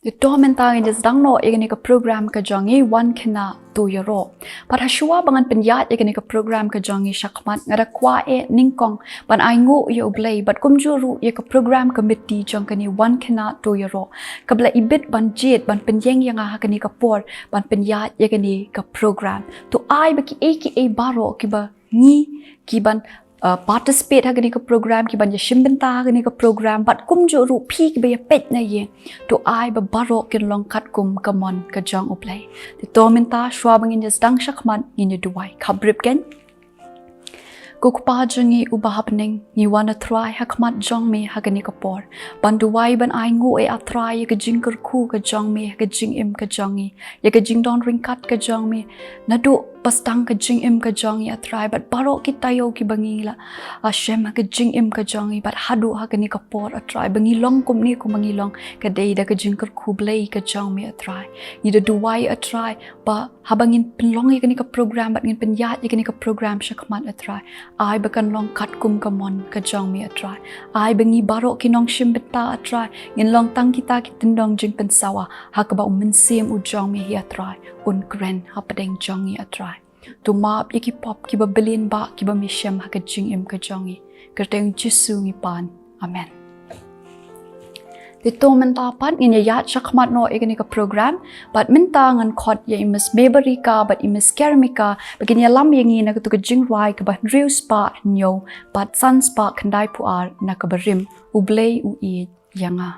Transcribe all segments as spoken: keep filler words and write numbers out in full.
Te to mynta ngin ïa sdang noh ïa kane ka program ka jong ngi Wan Khynnah To Ïaroh. Bad hashwa ba ngan pynïaid ïa kane ka program ka jong ngi shakhmat, nga da kwah eh nyngkong ban ai nguh ïa U Blei bad kumjuh ruh ïa ka program committee jong kane Wan Khynnah To Ïaroh, kaba la ibit ban jied ban pynïeng ïa nga ha kane ka por ban pynïaid ïa kane ka program. To ai ba kiei kiei baroh kiba ngi, ki ban, uh, participate ha kane ka program, ki ban ïashim bynta ha kane ka program, bad kumjuh ruh phi kiba ïa peit na ïing, to ai ba baroh kin long katkum ka mon ka jong U Blei. Te to mynta, shwa ba ngin ïa sdang shakhmat, ngin ïa duwai. Khapbrip kein. Ko Kpa jong ngi uba ha bneng, ngi wan, A Trai, ha khmat jong me ha kane ka por ban duwai, ban ai nguh, A Trai, ïa ka jingkyrkhu ka jong me ha ka jingim ka jong ngi, ïa ka jingdon ryngkat ka jong me naduh ba sdang ka jingim ka jong ngi, A Trai, bad baroh ki taïew kiba ngi la, ah, shem ha ka jingim ka jong ngi, bad haduh ha kane ka por, A Trai, ba ngi long kumne kumba ngi long, ka dei da ka jingkyrkhu Blei ka jong me, A Trai. Ngi da duwai, A Trai, ba haba ngin pynlong ïa kane ka program bad ngin pynïaid ïa kane ka program shakhmat, A Trai, ai ba kan long katkum ka mon ka jong me, A Trai. Ai ba ngi baroh ki nongshim bynta, A Trai, ngin long tang kita ki tyndong jingpynsawa, ha kaba U Mynsiem U jong me hi, A Trai, un kren hapdeng jong ngi, A Trai. To map ïa ki pop kiba byllion bah kiba me shem ha ka jingim ka jong ngi. Kyrteng Jisu ngi pan. Amen. Te to mynta pat ngin ïa ïaid shakhmat noh ïa kane ka program, bad mynta ngan khot ïa i Miss Mebarika bad i Miss Kermika ba kin ïalam ïa ngi na katu ka jingrwai kaba hynriew spah hynñiew bad san spah khyndaiphew ar, na kaba rim U Blei U Ïeit Ïa Nga.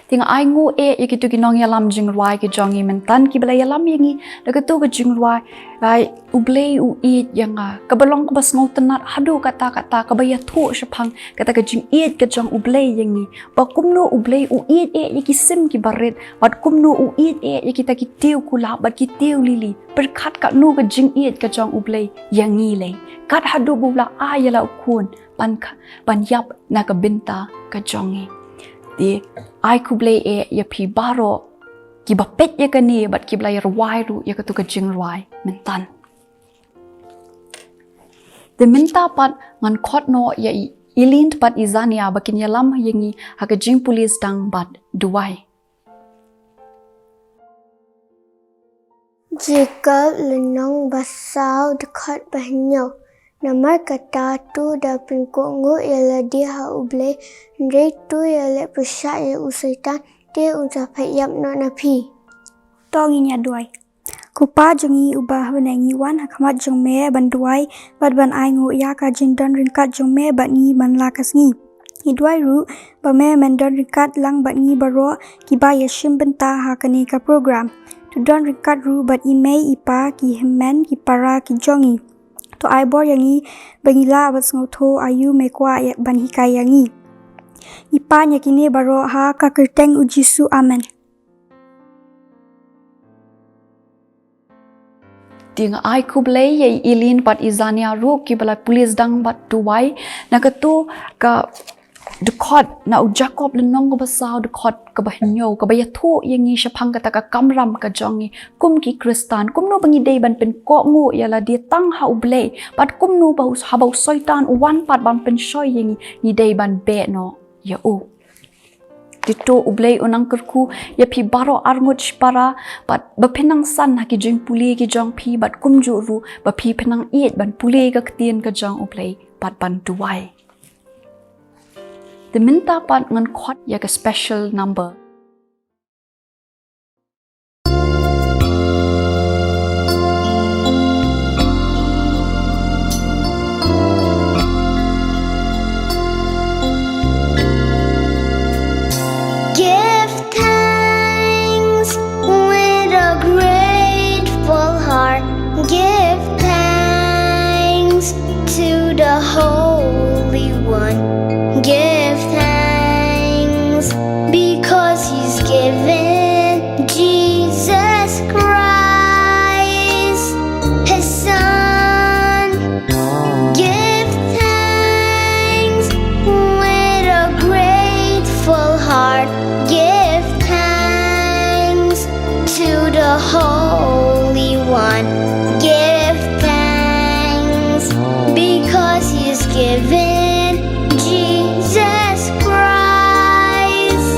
Te nga ai nguh eh ïa kitu ki nongïalam jingrwai ki jong ngi mynta kiba la ïalam ïa ngi da katu ka jingrwai, ai, U Blei U Ïeit Ïa Nga, kaba long kaba sngewtynnat haduh katta katta, kaba ïathuh shaphang kata ka jingïeit ka jong U Blei ïa ngi, ba kumno U Blei U ïeit eh ïa ki sim kiba rit, bad kumno U ïeit eh ïa kita ki tiew kulap bad ki tiew lili. Pyrkhat katno ka jingïeit ka jong U Blei ïa ngi lei, kat haduh ba U la ai ïa la U Khun ban kha-, ban ïap na ka bynta ka jong ngi. Te ai khublei eh ïa phi baroh kiba peit ïa kane bad kiba la ïa rwai ruh ïa katu ka jingrwai mynta. Te mynta pat ngan khot noh ïa i Eileen bad i Zania ba kin ïalam ïa ngi ha ka jingpule sdang bad duwai. Jakob lynnong ba saw dkhot ba hynñiew. Namar kata to da pynkohnguh ïa lade ha U Blei, hynrei to ïaleh pyrshah ïa u Soitan, te un sa phet ïap noh na phi. To ngin ïa duwai. Ko Pa jong ngi uba ha bneng, ngi wan ha khmat jong me ban duwai bad ban ainguh ïa ka jingdon ryngkat jong me bad ngi man la ka sngi. Ngi duwai ruh ba me men don ryngkat lang bad ngi baroh kiba ïashim bynta ha kane ka program. To don ryngkat ruh bad i mei i pa, ki hynmen ki para ki jong ngi. To ai bor ïa ngi ba ngi lah ban sngewthuh aïu me kwah ïa ban hikai ïa ngi. Ngi pan ïa kine baroh ha ka kyrteng U Jisu. Amen. Te nga ai khublei ïa i Eileen bad i Zania ruh kiba la pule sdang bad duwai. Na kato ka dkhot, na u Jakob lynnong kaba saw dkhot kaba hynñiew, kaba ïathuh ïa ngi shaphang kata ka kamram ka jong ngi kum ki Khristan, kumno ba ngi dei ban pynkohnguh ïa lade tang ha U Blei, bad kumno ba u, haba u Soitan u wan pat ban pynshoi ïa ngi, ngi dei ban beh noh ïa u. Te to U Blei un nang kyrkhu ïa phi baroh arngut shipara, bad ba phin nang san ha ki jingpule ki jong phi, bad kumjuh ruh ba phi phin nang ïeit ban pule ka ktien ka jong U Blei bad ban duwai. Te mynta pat ngan khot ïa ka special number. Give thanks with a grateful heart. Give thanks to the Holy One. Give thanks because He's given Jesus Christ, His Son. Give thanks with a grateful heart. Give thanks to the Holy One. Give thanks because He's given Jesus Christ,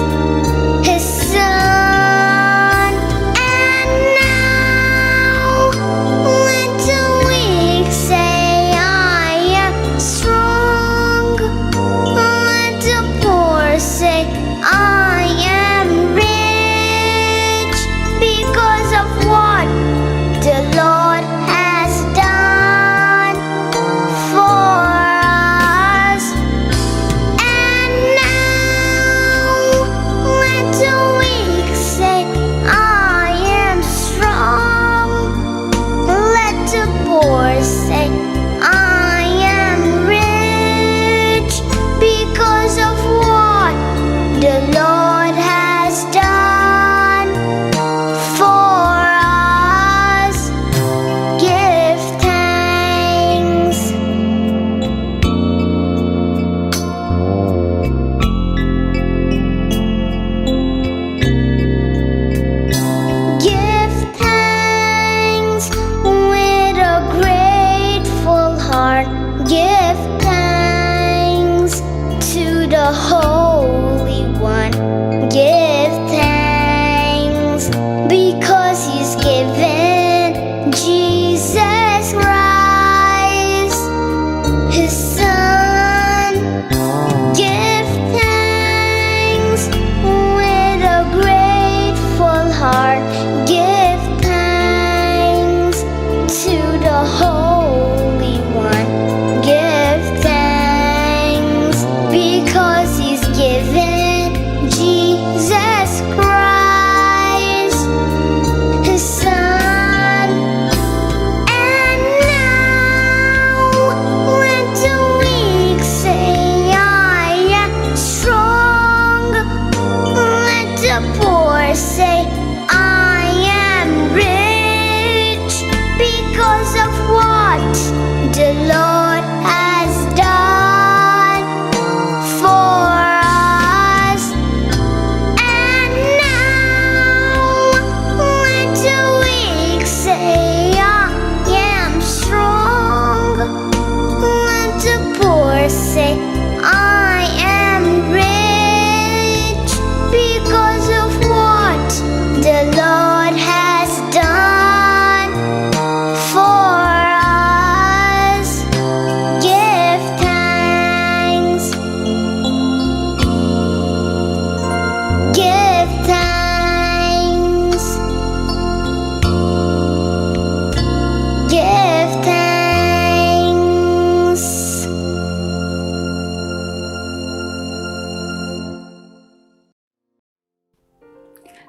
His Son. And now let the weak say, "I am strong." Let the poor say, "I am rich," because of what the Lord has done for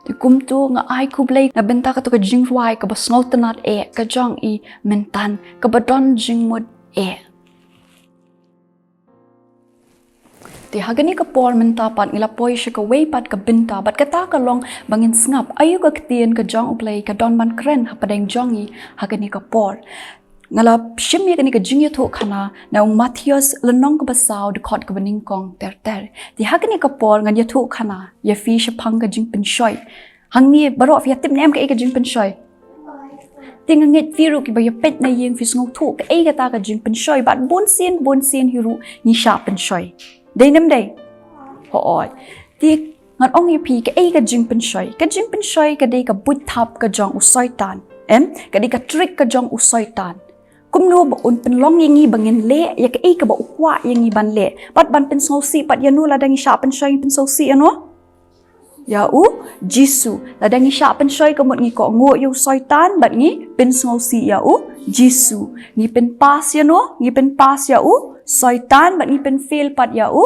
Te kumto nga ai khublei na bynta kato ka jingrwai kaba sngewtynnad eh ka jong i mynta kaba don jingmut eh. Te ha kane ka por mynta pat ngi la poi sha kawei pat ka bynta bad kata ka long ba ngin sngap aïu ka ktien ka jong U Blei ka don ban kren hapdeng jong ngi ha kane ka por. Nga la shim ïa kane ka jingïathuhkhana na u Mathaios lynnong kaba saw dkhot kaba nyngkong ter ter. Te ha kane ka por ngan ïathuhkhana ïa phi shaphang ka jingpynshoi. Hangne baroh phi ïatip ne em kaei ka jingpynshoi? Te nga ngeit phi ruh kiba ïapeit na ïing phi sngewthuh kaei kata ka jingpynshoi bad bun sien bun sien hi ruh ngi shah pynshoi. Dei ne em dei? Hooid. Te ngan ong ïa phi kaei ka jingpynshoi. Ka jingpynshoi ka dei ka buit thap ka jong u Soitan. Em, ka dei ka trick ka jong u Soitan. Kumno ba un pynlong ïa ngi ba ngin leh ïa kaei kaba u kwah ïa ngi ban leh. Bad ban pynsngewsih pat ïa no lada ngi shah pynshoi ngi pynsngewsih ïa no? Ïa u Jisu. Lada ngi shah pynshoi ka mut ngi kohnguh ïa u Soitan bad ngi pynsngewsih ïa u Jisu. Ngi pynpass ïa no, ngi pynpass ïa u Soitan bad ngi pynfail pat ïa u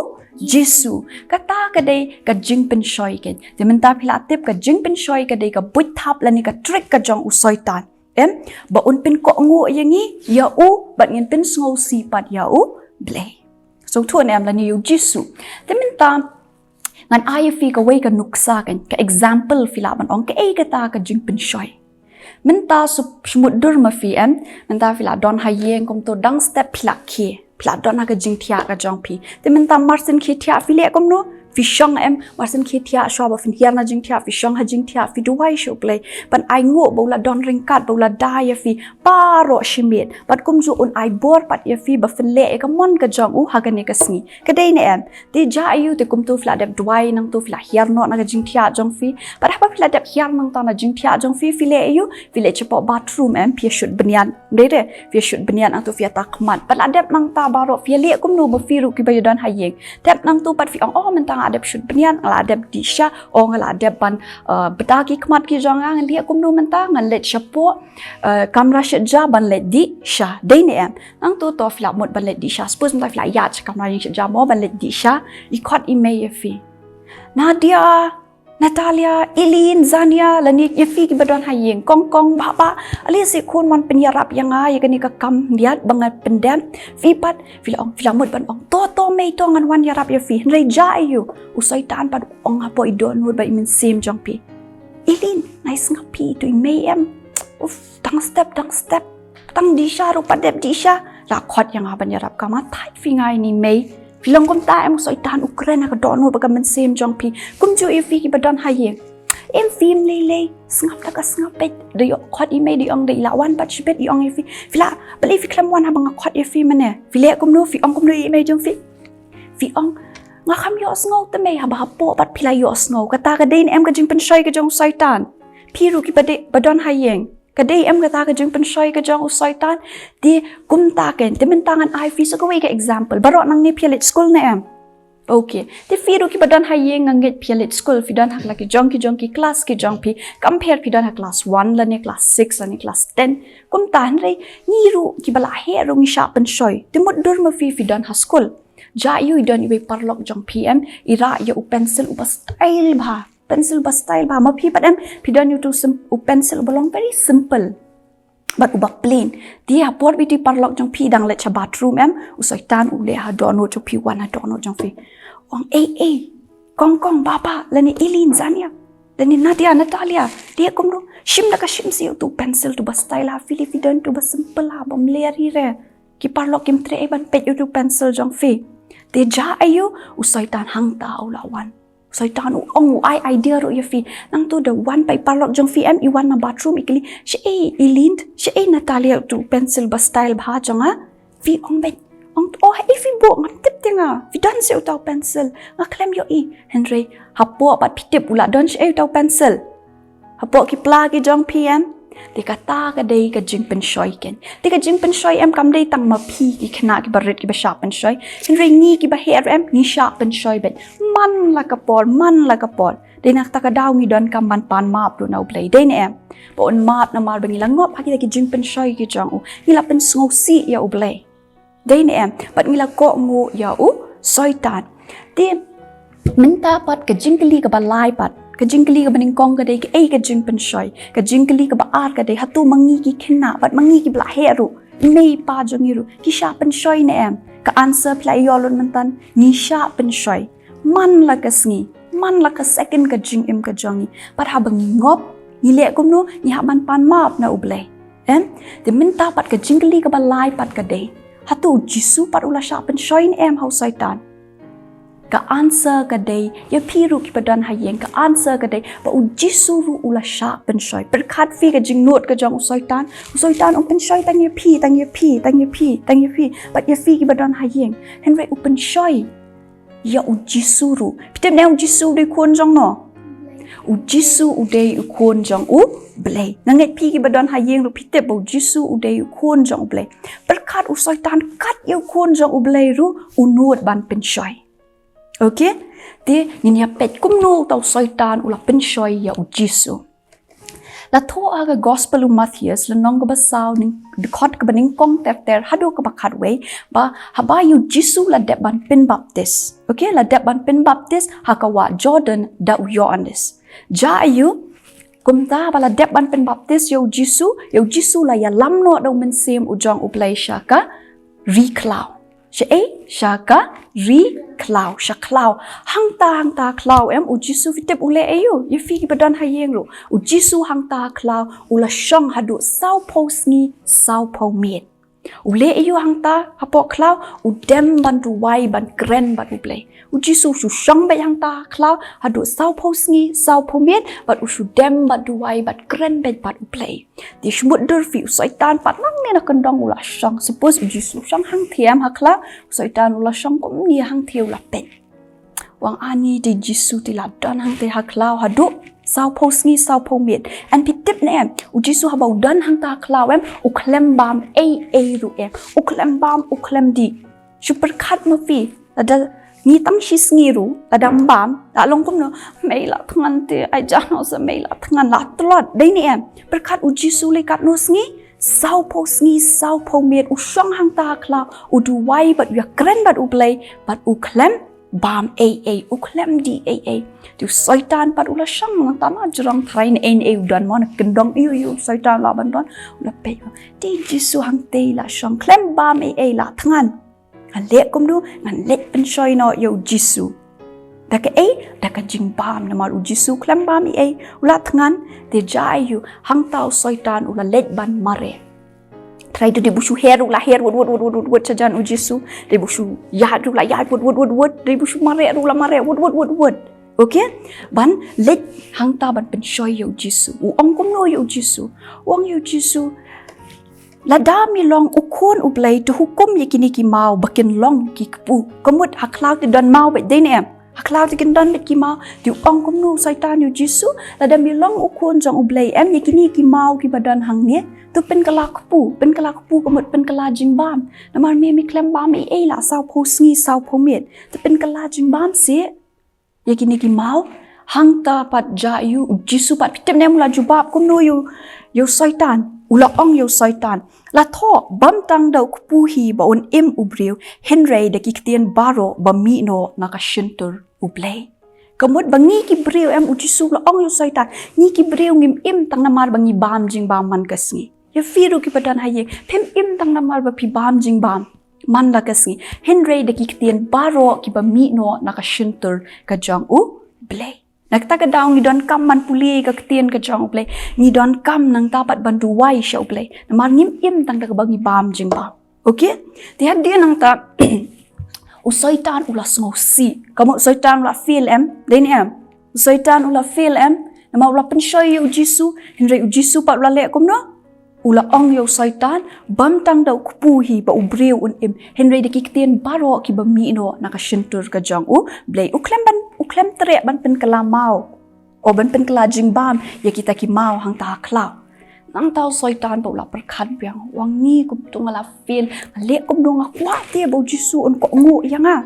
Jisu. Kata ka dei ka jingpynshoi kein. Te mynta phi la tip ka jingpynshoi ka dei ka buit thap lane ka trick ka jong u Soitan. Em, ba un pynkohnguh ïa ngi ïa u bad ngin pynsngewsih pat ïa u Blei. Sngewthuh ne em lane ïa u Jisu. Te mynta ngan ai ïa phi kawei ka nuksa kein, ka example phi lah ban ong kaei kata ka jingpynshoi. Mynta shu, shu mutdur ma phi em, mynta phi la don ha ïing kumto dang step phi la khie. Phi la don ha ka jingthiah ka jong phi. Te mynta mar shen khie thiah phi leh kumno? Phi shong em, mar shen khie thiah shuwa ba phin hiar na jingthiah phi shong ha jingthiah phi duwai sha u Blei. Ban ainguh ba u la don ryngkat ba u la da ïa phi baroh shi miet. Bad kumjuh un ai bor pat ïa phi ba phin leh ïa ka mon ka jong u ha kane ka sngi. Ka dei ne em? Te jia aiu te kumto phi la dep duwai nangto phi la hiar noh na ka jingthiah jong phi. Bad haba phi la dep hiar nangta na jingthiah jong phi phi leh aiu? Phi leh shapoh bathroom em phi ïa shut bniat. Dei re, phi ïa shut bniat nangto phi ïa ta khmat. Bad la dep nangta baroh phi ïa leh kumno ba phi ruh kiba ïa don ha ïing. Tep nangto pat phi ong, oh mynta nga dep shut bniat, nga la dep dih sha, oh nga la dep ban, eh, bta ki khmat ki jong nga, ngan leh kumno mynta, ngan leit shapoh, eh, kamra shet ja ban leit dih sha. Dei ne em? Nangto to phi la mut ban leit dih sha. Suppose mynta phi la ïaid sha kamra ïing shet ja mo ban leit dih sha. I khot i mei ïa phi. Nadia, Natalia, Eileen, Zania, lane ïa phi kiba don ha ïing, kong kong, bah bah, ale se khun mon pynïarap ïa nga ïa kane ka kam ïa ba nga pyndep. Phi pat phi la ong, phi la mut ban ong, to to mei to ngan wan ïarap ïa phi. Hynrei jia aiu? U Soitan pat u ong hapoh i dohnud bad i mynsiem jong phi. Eileen, nai sngap phi, to i mei em. Uf, tang step, tang step. Tang dih sha ruh pat dep dih sha. La khot ïa nga ban ïarap ka, ma thait phi nga ïa i mei. Phi long kumta em? U Soitan u kren ha ka dohnud bad ka mynsiem jong phi. Kumjuh ïa phi kiba don ha ïing. Em phi im lei lei, sngap da ka sngap beit. Da ïoh khot i mei da i ong da i la wan pat shibit i ong ïa phi. Phi la, balei phi khlem wan haba nga khot ïa phi mynne? Phi leh kumno, phi ong kumno ïa i mei jong phi? Phi ong, nga kham ïohsngew te mei, haba hapoh pat phi la ïohsngew. Kata ka dei ne em ka jingpynshoi ka jong u Soitan? Phi ruh kiba dei, ba don ha ïing. Ka dei em kata ka jingpynshoi ka jong u Soitan? Te kumta kein, te mynta ngan ai phi sa kawei ka example. Baroh nangne phi ïa leit skul ne em? Okay. Te phi ruh kiba don ha ïing nga ngeit phi ïa leit skul, phi don ha la ki jong ki jong ki class ki jong phi. Kam pher phi don ha class one lane class six lane class ten. Kumta hynrei ngi ruh kiba la heh ruh ngi shah pynshoi. Te mutdur ma phi phi don ha skul. Jia aiu i don iwei paralok jong phi em, i rah ïa u pencil uba style bha. Pencil ba style bha, ma phi pat em, phi don ïa utu sim-, u pencil uba long very simple. Bad uba plain. Te ha por ba iti paralok jong phi dang leit sha bathroom em, u Soitan u leh ha dohnud jong phi, wan ha dohnud jong phi. Ong, ei, ei, kong kong, bah bah, lane Eileen, Zania, lane Nadia, Natalia, te kumno, shim da ka shim seh utu pencil utu ba style ha phi, phi don utu ba simple ha, bym leh hi re. Ki paralok kim treh ei ban peit utu pencil jong phi. Te jia aiu? U Soitan hangta u la wan. Soitan u ong, u ai idea ruh ïa phi. Nangtu da wan pat i paralok jong phi em, i wan na bathroom i kylli, shaei Eileen, shaei Natalia utu pencil ba style bha jong nga? Phi ong beit, ong, oh, haei phi buh, ngam tip te nga. Phi don seh utu pencil? Nga khlem ïohi. Hynrei hapoh pat phi tip u la don shaei utu pencil? Hapoh ki pla ki jong phi em? Te kata ka dei ka jingpynshoi kein. Te ka jingpynshoi em kam dei tang ma phi ki khynnah kiba rit kiba shah pynshoi. Hynrei ngi kiba heh ruh em ngi shah pynshoi beit. Man la ka por, man la ka por. Dei na kata ka daw ngi donkam ban pan map ruh na U Blei. Dei ne em? Ba un map namar ba ngi la ngop ha kita ki jingpynshoi ki jong u. Ngi la pynsngewsih ïa U Blei. Dei ne em? Bad ngi la kohnguh ïa u Soitan. Te mynta pat ka jingkylli kaba lai pat. Ka jingkylli kaba nyngkong ka dei kaei ka jingpynshoi. Ka jingkylli kaba ar ka dei hato ma ngi ki khynnah bad ma ngi kiba la heh ruh, mei pa jong ngi ruh ki shah pynshoi ne em? Ka answer phi la ïoh lut mynta, ngi shah pynshoi. Man la ka sngi, man la ka second ka jingim ka jong ngi. Bad haba ngi ngop, ngi leh kumno? Ngi hap ban pan map na U Blei. Em? Te mynta pat ka jingkylli kaba lai pat ka dei, hato U Jisu pat u la shah pynshoi ne em ha u Soitan? Ka answer ka dei, ïa phi ruh kiba don ha ïing, ka answer ka dei ba U Jisu ruh u la shah pynshoi. Pyrkhat phi ka jingnud ka jong u Soitan. U Soitan um pynshoi tang ïa phi, tang ïa phi, tang ïa phi, tang ïa phi. Bad ïa phi kiba don ha ïing. Hynrei u pynshoi ïa U Jisu ruh. Phi tip ne em U Jisu u dei u khun jong no? U Jisu u dei u khun jong U Blei. Nga ngeit phi kiba don ha ïing ruh phi tip ba U Jisu u dei u khun jong U Blei. Pyrkhat u Soitan kat ïa u khun jong U Blei ruh u nud ban pynshoi. Okay? Te ngin ïa peit kumno uta u Soitan u la pynshoi ïa U Jisu. La thoh ha ka Gospel u Mathaios, lynnong kaba saw, nyng-, dkhot kaba nyngkong ter ter haduh kaba khatwei, ba haba ïa U Jisu la dep ban pynbaptis. Okay, la dep ban pynbaptis ha ka wah Jordan da u Ïoannis. Jia aiu? Kumta ba la dep ban pynbaptis ïa U Jisu, ïa U Jisu la ïalam noh da U Mynsiem u jong U Blei sha ka ri khlaw. Sha ei? Sha ka ri khlaw, sha khlaw. Hangta, hangta khlaw em, U Jisu phi tip u leh aiu? Ïa phi kiba don ha ïing ruh. U Jisu hangta khlaw u la shong haduh sawphew sngi sawphew miet. U leh aiu hangta hapoh khlaw? U dem ban duwai ban kren bad U Blei. U Jisu u shu shong beit hangta khlaw haduh sawphew sngi sawphew miet bad u shu dem bad duwai bad kren beit bad U Blei. Te shu mutdur phi, u Soitan pat nangne na kyndong u la shong. Suppose U Jisu u shong hangthie em ha khlaw, u Soitan u la shong kumne hangthie u la peit. U ong, ani te Jisu te la don hangthie ha khlaw haduh sawphew sngi sawphew miet. And phi tip ne em, U Jisu haba u don hangta ha khlaw em, u khlem bam ei ei ruh em. U khlem bam, u khlem dih. Shu pyrkhat ma phi, lada ngi tang shi sngi ruh, lada ym bam, la long kumno? Mei la thngan te, ai jano sa mei la thngan, la tlot, dei ne em? Pyrkhat U Jisu lei katno sngi? Sawphew sngi sawphew miet u shong hangta ha khlaw, u duwai bad u ïakren bad U Blei, bad u khlem bam ei ei, u khlem dih ei ei. Te u Soitan pat u la shong nangta, na jrong tharai ne ei ne ei u don mo, na kyndong aiu aiu u Soitan u lah ban don. U la peit, te Jisu hangtei la shong, khlem bam ei ei, la thngan. Ngan leh kumno? Ngan leit pynshoi noh ïa U Jisu. Da kaei? Da ka jingbam, namar U Jisu u khlem bam ei ei, u la thngan. Te jia aiu? Hangta u Soitan u la leit ban mareh. Tharai te dei ba u shu her ruh u la her wut wut wut wut wut wut shajan U Jisu. Dei ba u shu ïaid ruh u la ïaid wut wut wut wut. Dei ba u shu mareh ruh u la mareh wut wut wut wut. Okay? Ban leit hangta ban pynshoi ïa U Jisu. U ong kumno ïa U Jisu? U ong ïa U Jisu, lada me long u Khun U Blei, to hukum ïa kine ki maw ba kin long ki kpu. Ka mut ha khlaw te don maw beit, dei ne em? Ha khlaw te kin don beit ki maw. Te u ong kumno u Soitan ïa U Jisu? Lada me long u Khun jong U Blei em, ïa kine ki maw kiba don hangne to pynkylla kpu. Pynkylla kpu ka mut pynkylla jingbam. Namar me me khlem bam ei ei la sawphew sngi sawphew miet. To pynkylla jingbam seh ïa kine ki maw. Hangta pat jia aiu? U Jisu pat, phi tip ne em u la jubab kumno ïa u, ïa u Soitan? U la ong ïa u Soitan, la thoh, bym tang da u kpu hi ba un im u briew, hynrei da ki ktien baroh ba mih noh na ka shyntur U Blei. Ka mut ba ngi ki briew em, U Jisu u la ong ïa u Soitan, ngi ki briew ngim im tang namar ba ngi bam jingbam man ka sngi. Ïa phi ruh kiba don ha ïing, phim im tang namar ba phi bam jingbam man la ka sngi, hynrei da ki ktien baroh kiba mih noh na ka shyntur ka jong U Blei. Na kata ka daw ngi donkam ban pule ka ktien ka jong U Blei. Ngi donkam nangta pat ban duwai sha U Blei, namar ngim im tang da kaba ngi bam jingbam. Okay? Te hadien nangta u Soitan u la sngewsih. Ka mut u Soitan u la feel em, dei ne em? U Soitan u la feel em, namar u la pynshoi ïa U Jisu, hynrei U Jisu pat u la leh kumno? U la ong ïa u Soitan, bym tang da u kpu hi ba u briew un im, hynrei da ki ktien baroh kiba mih noh na ka shyntur ka jong U Blei. U khlem ban, u khlem treh ban pynkylla maw, o ban pynkylla jingbam ïa kita ki maw hangta ha khlaw. Nangta u Soitan ba u la pyrkhat biang, u ong, ngi kumto nga la feel, nga leh kumno, nga kwah te ba U Jisu un kohnguh ïa nga.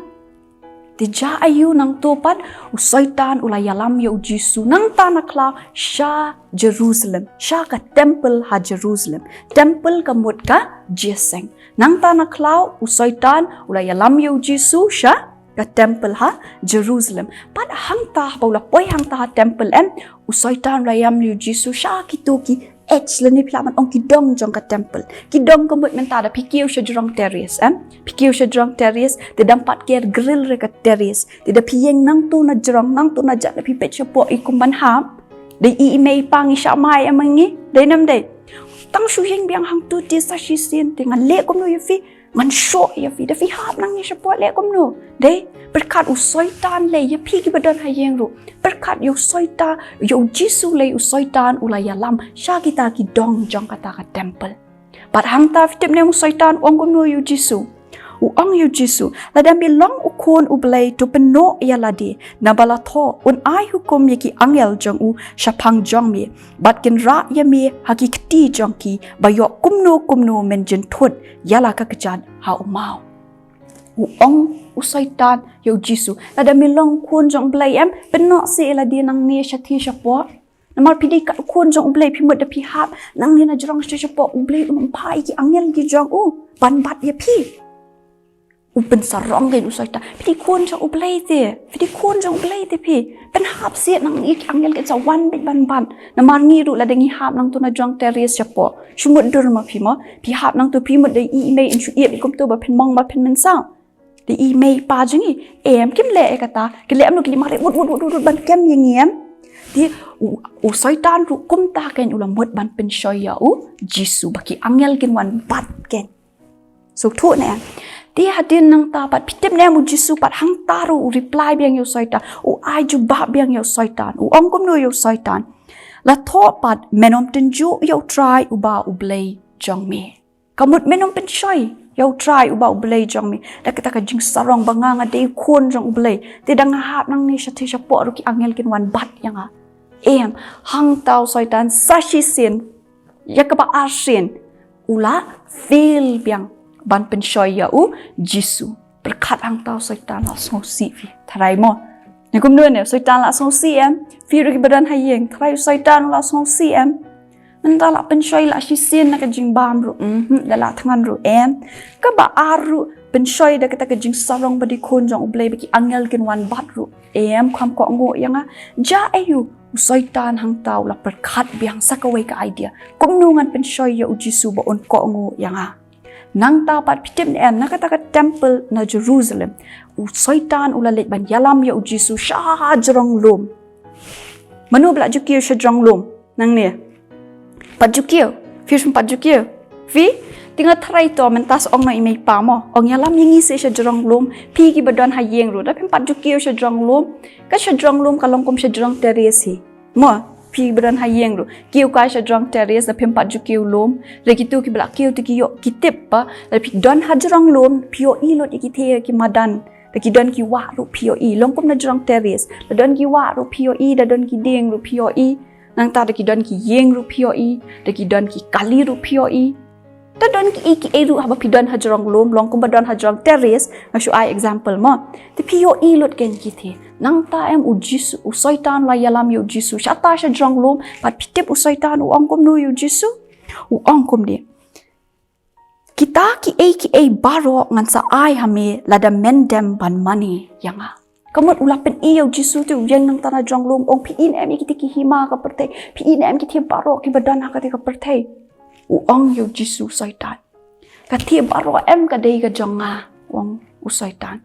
Te jia aiu nangto pat? U Soitan u la ïalam ïa U Jisu nangta na khlaw sha Jerusalem, sha ka temple ha Jerusalem, temple ka mut ka jingïaseng. Nangta na khlaw u Soitan u la ïalam ïa U Jisu sha ka temple ha Jerusalem. Bad hangta haba u la poi hangta ha temple em, u Soitan u la ïam ïa u Jisu sha kito ki edge lane phi lah ban ong ki dong jong ka temple. Ki dong ka mut mynta da phi kiew sha jrong terrace em. Phi kiew sha jrong terrace, te dang pat ker grill re ka terrace. Te da phi ïeng nangto na jrong, nangto na jaka phi peit shapoh i kum ban hap. Dei i mei i pa ngi shah mai em ngi. Dei nam dei. Tang shu ïeng biang hangto te sa shisien te ngan leh kumno ïa phi. Ngan shoh ïa phi, da phi hap nangne shapoh leh kumno. Dei, pyrkhat u Soitan lei ïa phi kiba don ha ïing ruh. Pyrkhat ïa u Soitan, ïa u Jisu lei u Soitan u la ïalam sha kita ki dong jong kata ka temple. Bad hangta phi tip ne em u Soitan u ong kumno ïa u Jisu. U ong ïa u Jisu, lada me long u khun u Blei to pynnoh ïa lade, naba la thoh, un ai hukum ïa ki angel jong u shaphang jong me. Bad kin rah ïa me ha ki kti jong ki, ba ïoh kumno kumno men jynthut ïa la ka kjat ha u maw. U ong u Soitan ïa u Jisu, lada me long khun jong u Blei em, pynnoh seh ïa lade nangne shathie shapoh. Namar phi dei ka khun jong u Blei, phi mut da phi hap nangne na jrong shathie shapoh, u Blei un ym phah ïa ki angel ki jong u ban bat ïa phi. U pynsarong kein u Soitan. Phi dei khun jong u Blei te. Phi dei khun jong u Blei te phi. Pynhap seh nangne ki angel kin sa wan beit ban bat. Namar ngi ruh lada ngi hap nangto na jrong terrace shapoh. Shu mutdur ma phi mo. Phi hap nangto phi mut da i mei in shu ïeit kumto ba phin mong ba phin mynsaw. Da i mei i pa jong ngi. Em kim leh ïa kata. Kin leh em no kin leh mare wut wut wut wut ban kem ïa ngi em. Te u, u Soitan ruh kumta kein u la mut ban pynshoi ïa u Jisu ba ki angel kin wan bat kein. Sngewthuh ne em. Te hadien nangta pat phi tip ne em u Jisu pat hangta ruh u reply biang ïa u Soitan. U ai jubab biang ïa u Soitan. U ong kumno ïa u Soitan. La thoh pat men ym tynjuh ïa u Trai uba u Blei jong me. Ka mut men ym pynshoi ïa u Trai uba u Blei jong me. Da kata ka jingsarong ba nga nga dei khun jong u Blei. Te da nga hap nangne shathie shapoh ruh ki angel kin wan bat ïa nga. Em, hangta u Soitan sa shisien. Ïa kaba arsien. U la fail biang ban pynshoi ïa u Jisu. Pyrkhat hangta u Soitan la sngewsih phi. Tharai mo. Ne kumno ne u Soitan la sngewsih em. Phi ruh kiba don ha ïing. Tharai u Soitan la sngewsih em. Mynta la pynshoi la shisien na ka jingbam ruh. Mhm, da la thngan ruh em. Kaba ar ruh pynshoi da kata ka jingsarong ba dei khun jong u Blei ba ki angel kin wan bat ruh. Em, kham kohnguh ïa nga. Ja aïu u Soitan hangta u la pyrkhat biang sa kawei ka idea. Kumno ngan pynshoi ïa u Jisu ba un kohnguh ïa nga. Nangta pat phi tip ne em na kata ka temple na Jerusalem. U Soitan u la leit ban ïalam ïa u Jisu sha jrong lum. Mano ba la ju kiew sha jrong lum. Nangne. Pat ju kiew. Phi shu pat ju kiew. Phi, te nga tharai to mynta sa ong na i mei i pa mo. Ong ïalam ïa ngi seh sha jrong lum. Phi kiba don ha ïing ruh. Da phim pat ju kiew sha jrong lum. Ka sha jrong lum ka long kum sha jrong terrace hi. Mo, phi kiba don ha ïing ruh. Kiew kai sha jrong terrace da phim pat ju kiew lum. Re kito kiba la kiew te ki ïoh ki tip ba. Da phi don ha jrong lum, phi ïohi lut ïa ki thie ki madan. Da ki don ki wah ruh phi ïohi. Long kum na jrong terrace. Da don ki wah ruh phi ïohi, da don ki dieng ruh phi ïohi. Nangta da ki don ki ïing ruh phi ïohi, da ki don ki kali ruh phi ïohi. Da don kiei kiei ruh haba phi don ha jrong lum, long kumba don ha jrong terrace, nga shu ai example mo. Te phi ïohi lut kein ki thie. Nangta em u Jisu, u Soitan la ïalam ïa u Jisu. Shata sha jrong lum, bad phi tip u Soitan u ong kumno ïa u Jisu. U ong kumne. Kita kiei kiei baroh ngan sa ai ha me lada men dem ban mane ïa nga. Ka mut u la pyni ïa u Jisu te u ïeng nangta na jrong lum ong phi i ne em ïa kita ki hima ka pyrthei. Phi i ne em ki thie baroh kiba don ha kata ka pyrthei. U ong ïa u Jisu u Soitan. Ka thie baroh em ka dei ka jong nga u ong u Soitan.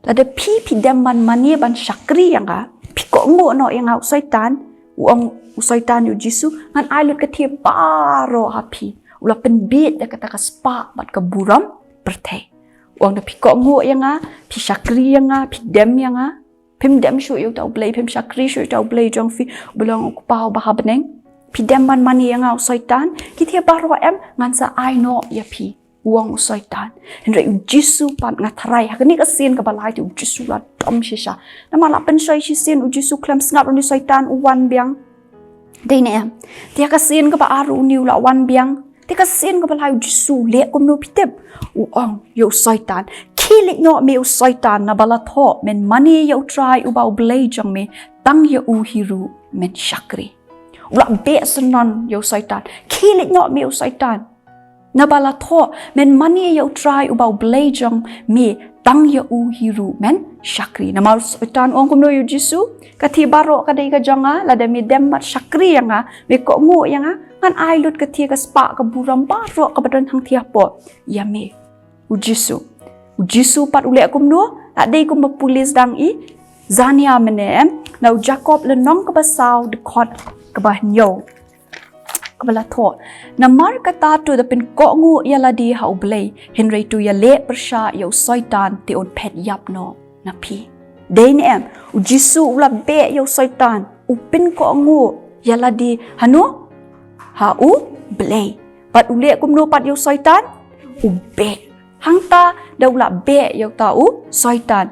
Lada phi phi dem ban mane ban shakri ïa nga, phi kohnguh noh ïa nga u Soitan, u ong u Soitan ïa u Jisu, ngan ai lut ka thie baroh ha phi. U la pynbieit da kata ka spah bad ka burom pyrthei. U ong da phi kohnguh ïa nga, phi shakri ïa nga, phi dem ïa nga. Phim dem shuh ïa uta u Blei, phim shakri shuh ïa uta u Blei jong phi, uba long u Kpa uba ha bneng. Phi dem ban mane ïa nga u Soitan, ki thie baroh em ngan sa ai noh ïa phi. U ong u Soitan. Hynrei u Jisu pat nga tharai ha kane ka sien kaba lai te u Jisu la dom shisha. Namar la pynshoi shisien u Jisu khlem sngap ruh une u Soitan u wan biang. Dei ne em. Te ha ka sien kaba ar ruh une u la wan biang. Te ka sien kaba lai u Jisu u leh kumno phi tip. U ong ïa u Soitan. Khie leit noh me u Soitan naba la thoh men mane ïa u Trai uba u Blei jong me tang ïa u hi ruh men shakri. U la beh synran ïa u Soitan. Khie leit noh me u Soitan. Naba la thoh, men mane ïa u Trai uba u Blei jong me tang ïa u hi ruh men shakri. Namar u Soitan u ong kumno ïa u Jisu, ka thie baroh ka dei ka jong nga, lada me dem bad shakri ïa nga, me kohnguh ïa nga, ngan ai lut ka thie ka spah ka burom baroh kaba don hangthie hapoh ïa me. U Jisu. U Jisu pat u leh kumno, la dei kumba pule sdang i, zania mynne em, na u Jakob lynnong kaba saw dkhot kaba hynñiew. Kaba la thoh. Namar kata to da pynkohnguh ïa lade ha u Blei, hynrei to ïaleh pyrshah ïa u Soitan te un phet ïap noh na phi. Dei ne em, u Jisu u la beh ïa u Soitan, u pynkohnguh ïa lade hano? Ha u Blei. Bad u leh kumno pat ïa u Soitan? U beh. Hangta da u la beh ïa uta u Soitan.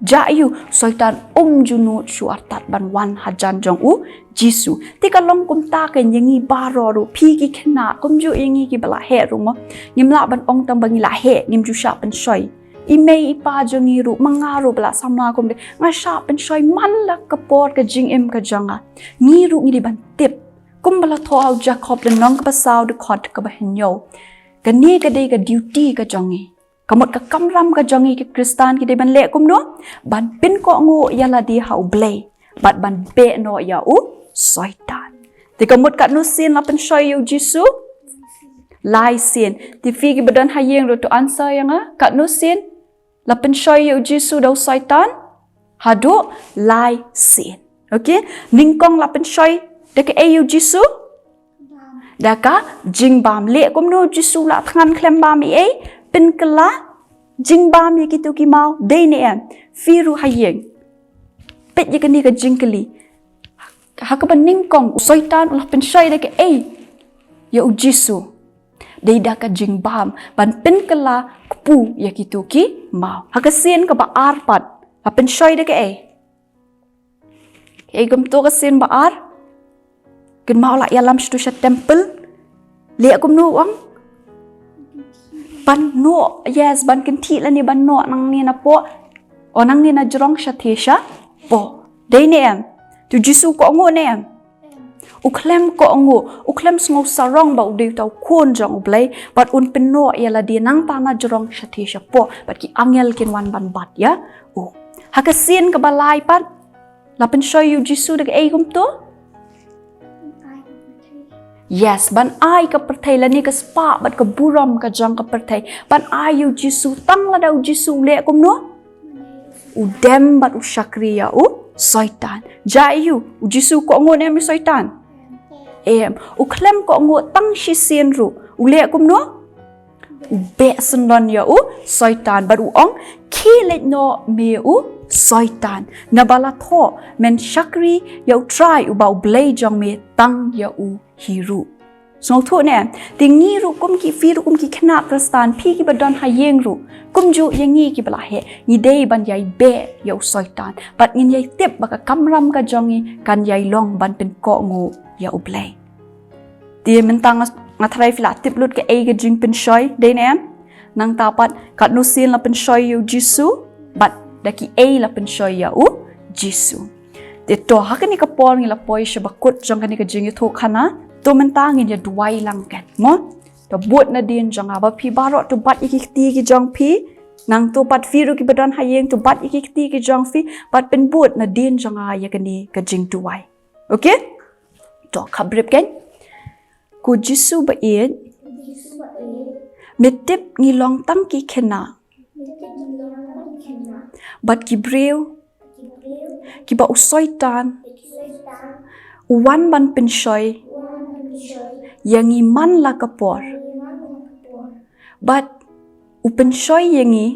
Jia ïa u Soitan um ju nud shuh artat ban wan hajan jong u Jisu. Te ka long kumta kein ïa ngi baroh ruh, phi ki khynnah, kumjuh ïa ngi kiba la heh ruh mo. Ngim lah ban ong tang ba ngi la heh, ngim ju shah pynshoi. I mei i pa jong ngi ruh, ma nga ruh ba la samla kumne, nga shah pynshoi man la ka por ka jingim ka jong nga. Ngi ruh ngi dei ban tip. Kumba la thoh ha u Jakob lynnong kaba saw dkhot kaba hynñiew. Kane ka dei ka duty ka jong ngi. Ka mut ka kamram ka jong ngi ki Khristan ki dei ban leh kumno? Ban pynkohnguh ïa lade ha u Blei. Bad ban beh noh ïa u Soitan. Te ka mut katno sien la pynshoi ïa u Jisu? Lai sien. Te phi kiba don ha ïing ruh to answer ïa nga. Katno sien la pynshoi ïa u Jisu da u Soitan? Haduh lai sien. Okay? Nyngkong la pynshoi da kaei ïa u Jisu? Da ka jingbam. Leh kumno u Jisu la thngan khlem bam ei ei? Pynkylla jingbam ïa kito ki maw. Dei ne em? Phi ruh ha ïing. Peit ïa kane ka jingkylli. Ha kaba nyngkong u Soitan u la pynshoi da kaei ïa u Jisu? Dei da ka jingbam ban pynkylla kpu ïa kito ki maw. Ha ka sien kaba ar pat la pynshoi da kaei? Kaei kumto ka sien ba ar? Kynmaw la ïalam shatu sha temple. Leh kumno u ong? Ban noh, yes, ban kynthih lane ban noh nangne napoh. O nangne najrong shathie shapoh. Dei ne em? To u Jisu u kohnguh ne em? U khlem kohnguh, u khlem sngew sarong ba u dei uta u khun jong u Blei, bad un pynnoh ïa lade nangta najrong shathie shapoh, bad ki angel kin wan ban bat ïa u. Ha ka sien kaba lai pat, la pynshoi ïa u Jisu da kaei kumto? Yes, ban ai ka pyrthei lane ka spah bad ka burom ka jong ka pyrthei. Ban ai ïa u Jisu, tang lada u Jisu u leh kumno? U dem bad u shakri ïa u Soitan. Jia ïa u, u Jisu u kohnguh ne em ïa u Soitan? Em, u khlem kohnguh tang shisien ruh. U leh kumno? U beh syndon ïa u Soitan bad u ong, khie leit noh me u Soitan. Naba la thoh, men shakri ïa u Trai uba u Blei jong me tang ïa u hi ruh. Sngewthuh ne? Te ngi ruh kum ki, phi ruh kum ki khynnah Khristan, phi kiba don ha ïing ruh, kumjuh ïa ngi kiba la heh, ngi dei ban ïai beh ïa u Soitan. Bad ngin ïai tip ba ka kamram ka jong ngi kan ïai long ban pynkohnguh ïa u Blei. Te mynta nga, nga tharai phi la tip lut kaei ka jingpynshoi, dei ne em? Nangta pat katno sien la pynshoi ïa u Jisu, bad da kiei la pynshoi ïa u Jisu. Te to ha kane ka por ngi la poi sha ba kut jong kane ka jingïathuhkhana, to mynta ngin ïa duwai lang kein, mo? To bud nadien jong nga, ba phi baroh to bat ïa ki kti ki jong phi, nangto pat phi ruh kiba don ha ïing to bat ïa ki kti ki jong phi, bad pynbud nadien jong nga ïa kane ka jingduwai. Okay? To khapbrip kein. Ko Jisu ba ïeit, me tip ngi long tang ki khynnah bad ki briew kiba u Soitan u wan ban pynshoi ïa ngi man la ka por. Bad u pynshoi ïa ngi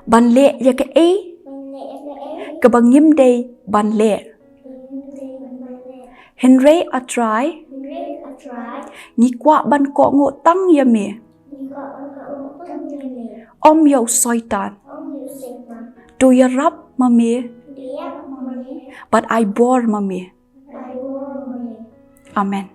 ban leh ïa kaei kaba ngim dei ban leh. Hynrei A Trai, ngi kwah ban kohnguh tang ïa me. Ym ïa u Soitan. To ïarap ma me bad ai bor ma me. Amen.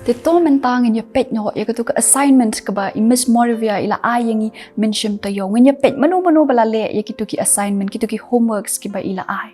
Te to mynta ngin ïa peit noh ïa kito ki assignment kaba i Miss Moravia i la ai ïa ngi mynshem taïew. Ngin ïa peit mano mano ba la leh ïa kito ki assignment, kito ki homeworks kiba i la ai.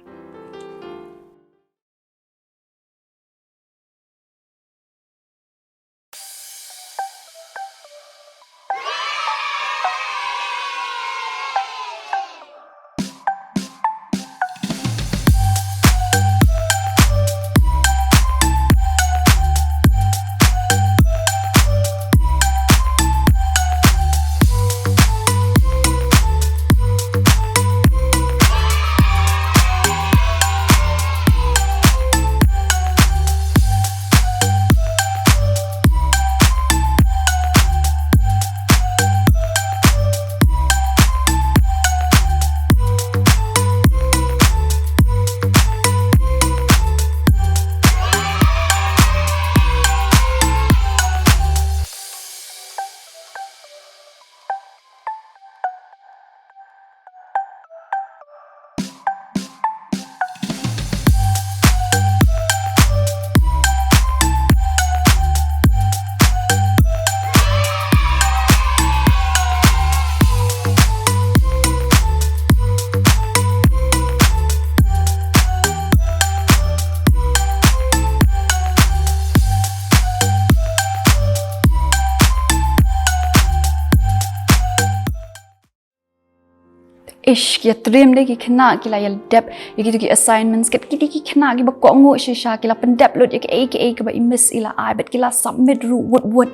Ki ïatriem de ki khynnah, ki la ïa dep ïa kito ki assignments, kat kito ki khynnah kiba kohnguh shisha, ki la pyndep lut ïa kaei kaei kaba i miss i la ai, bad ki la submit ruh wut wut.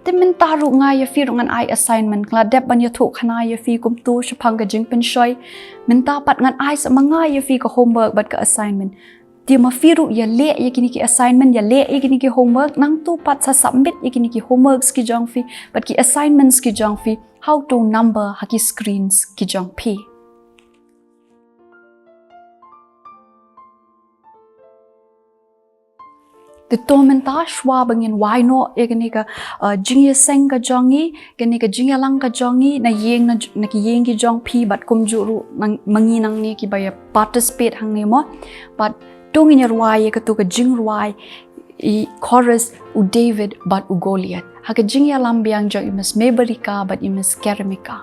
Te mynta ruh nga ïa phi ruh ngan ai assignment, nga la dep ban ïathuh khana ïa phi kumto shaphang ka jingpynshoi. Mynta pat ngan ai sa ma nga ïa phi ka homework bad ka assignment. Te ma phi ruh ïaleh ïa kine ki assignment, ïaleh ïa kine ki homework, nangta pat sa submit ïa kine ki homeworks ki jong phi bad ki assignments ki jong phi ha uto u number ha ki screens ki jong phi. Te to mynta shuwa ba ngin wai noh ïa kane ka, uh, jingïaseng ka jong ngi, kane ka jingïalang ka jong ngi, na ïing na, na ki ïing ki jong phi bad kumjuh ruh nang, ma ngi nangne kiba ïa participate hangne mo. Bad to ngin ïa rwai ïa kato ka jingrwai, i chorus, u David bad u Goliath. Ha ka jingïalam biang jong i Miss Mebarika bad i Miss Kermika.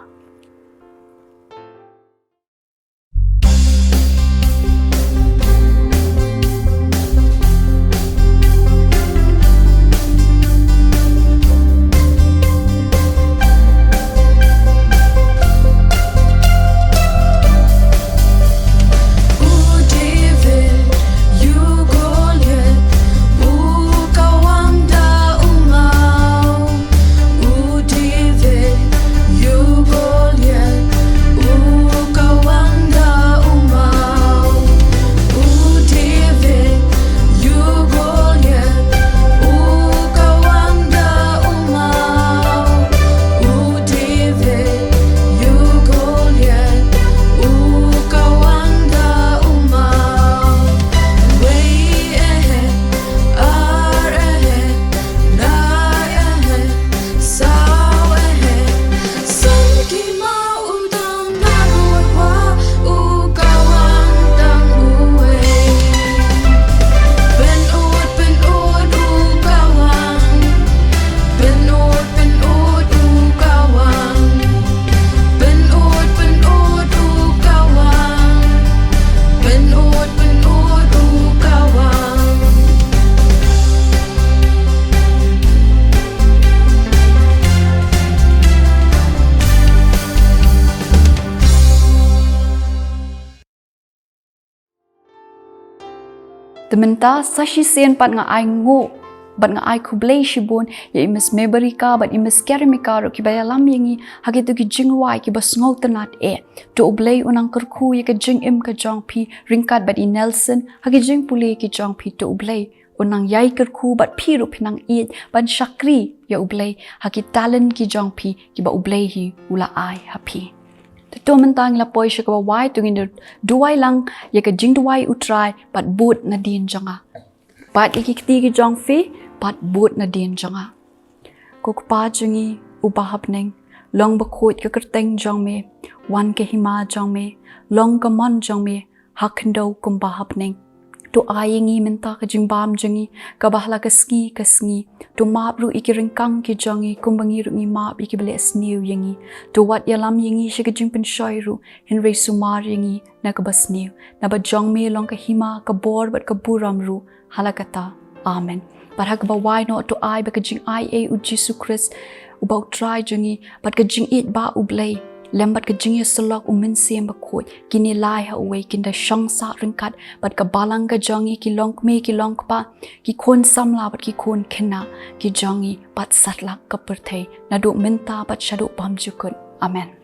Te mynta sa shisien pat nga ai nguh bad nga ai khublei shibun ïa i Miss Mebarika bad i Miss Kermika ruh kiba ïalam ïa ngi ha kito ki jingrwai kiba sngewtynnat eh. To U Blei un nang kyrkhu ïa ka jingim ka jong phi ryngkat bad i Nelson ha ki jingpule ki jong phi. To U Blei un nang ïai kyrkhu bad phi ruh phin nang ïeit ban shakri ïa U Blei ha ki talent ki jong phi kiba U Blei hi u la ai ha phi. Te to mynta ngi la poi sha kaba wai, to ngin duwai lang ïa ka jingduwai U Trai, bad bud nadien jong nga. Bad ïa ki kti ki jong phi, bad bud nadien jong nga. Ko Kpa jong ngi uba ha bneng, long bakhuid ka kyrteng jong me, wan ka hima jong me, long ka mon jong me ha khyndew kumba ha bneng. To ai ïa ngi mynta ka jingbam jong ngi kaba ha la ka sngi ka sngi. To map ruh ïa ki ryngkang ki jong ngi kumba ngi ruh ngi map ïa kiba leh sniew ïa ngi. To wat ïalam ïa ngi sha ka jingpynshoi ruh, hynrei sumar ïa ngi na kaba sniew. Naba jong me long ka hima, ka bor bad ka burom ruh ha la katta. Amen. Bad ha kaba wai noh to ai ba ka jingaiei U Jisu Khrist uba U Trai jong ngi, bad ka jingïeit ba U Blei, lem bad ka jingïasyllok U Mynsiem Bakhuid, kine lai ha uwei kin da shong sah ryngkat bad ka balang ka jong ngi, ki longkmie ki longkpa, ki khun samla bad ki khun khynnah ki jong ngi, bad satlak ka pyrthei, naduh mynta bad shaduh bymjukut. Amen.